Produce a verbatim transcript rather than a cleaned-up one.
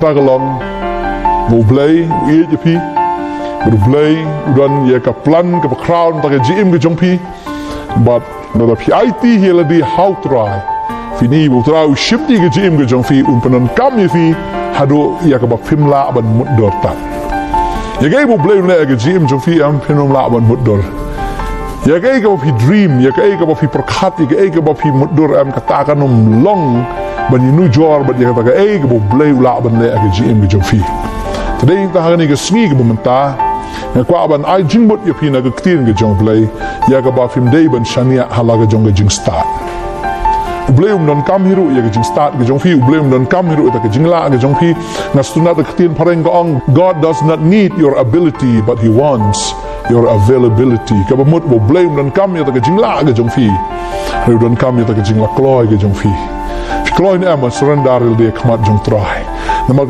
Ta ka long ba U Blei u ïeit ïa phi, ba U Blei u don ïa ka plan kaba khraw na ka jingim ka jong phi. Bad lada phi aiti ïa lade ha U Trai, phin i ba U Trai u shim ïa ka jingim ka jong phi, un pyndonkam ïa phi haduh ïa kaba phim lah ban mutdur tad. Ïa kaei ba U Blei u leh ïa ka jingim jong phi, em, phim lah ban mutdur. Ïa kaei kaba phi dream, ïa kaei kaba phi pyrkhat, ïa kaei kaba phi mutdur, em, kata kan ym long ban ïanujor bad ïa kata kaei kaba U Blei u lah ban leh ïa ka jingim ka jong phi. Te dei tang ha kane ka sngi kaba mynta nga kwah ban ai jingmut ïa phi na ka ktien ka jong U Blei, ïa kaba phim dei ban shaniah ha la ka jong ka jingstad. U Blei um donkam hi ruh ïa ka jingstad ka jong phi, U Blei um donkam hi ruh ïa ka jinglah ka jong phi. Nga sngewthuh ka ktien phareng ka ong, God does not need your ability, but He wants your availability. Kaba mut ba U Blei um donkam ïa ka jinglah ka jong phi, hynrei u donkam ïa ka jinglah kloi ka jong phi. Phi kloi ne em ban surrender ïa lade ha khmat jong U Trai? Namar